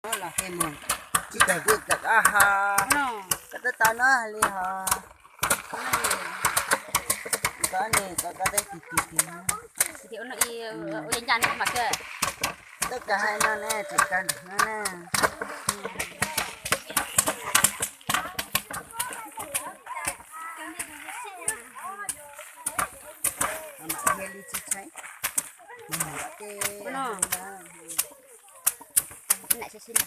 Los mus tsis tau vij kawm koj ho, koj twb tau noj li ho. Koj ne, koj koj teb tis tis tis. Ua ncaj ne mas kawg. Twb kawg hais no ne, tsis kawg ntawm no ne. Mam li tsis tshaib. Ces tsis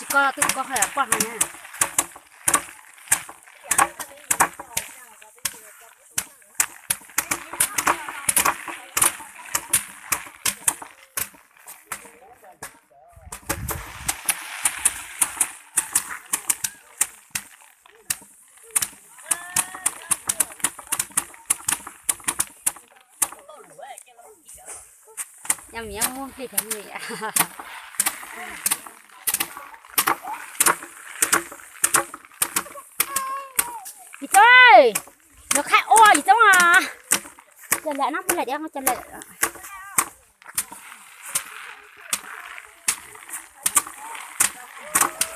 koj twb koj hais poj hais na. Nyob mis nyob muaj plig cov mis. Yim Txoob, yuav qhaib ua Yim Txoob os. Cov lawm no, cov lawm, cov lawm.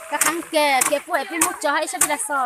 Koj qhab kiag kiag puag peb muab tso ib sab peb los xo.